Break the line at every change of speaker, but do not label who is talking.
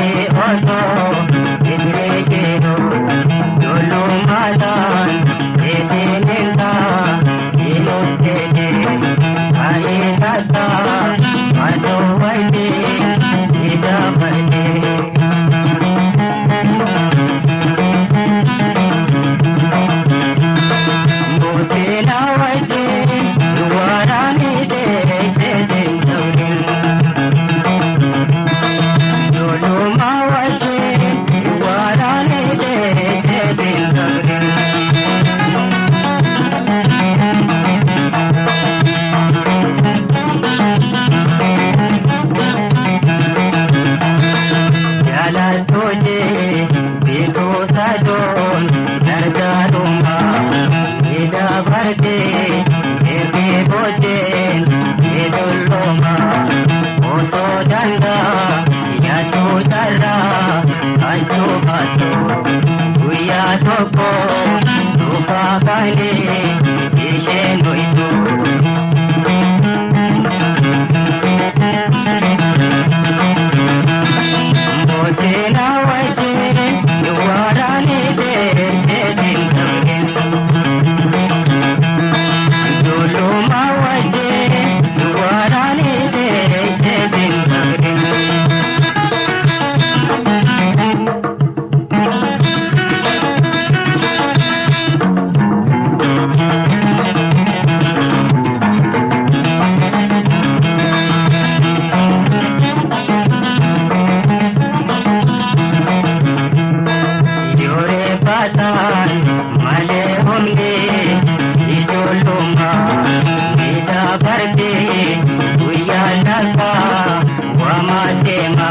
Osoo itti jiru dullummaadhaan eetineentaa inuuteete ayeetaataa maaloo wayitee idabartee. Mootina wajjin waraanni deessee ta'uun. Dullummaa wajjin waraanni deessee ta'uun. Jaalattoonni beekumsa doon gargaarummaa idabartee eegee booddeen idollooma osoo dandaa yaaduu tarraa achuu baatu guyyaa tokko dhufaa baanee isheen ho'itu. Mootina wajjin waraanni deessee ta'uun. Dullummaa wajjin waraanni deessee ta'uun. Yooree baataan malee humni ijoollummaa idabartee guyyaa lafaa waamaa deema.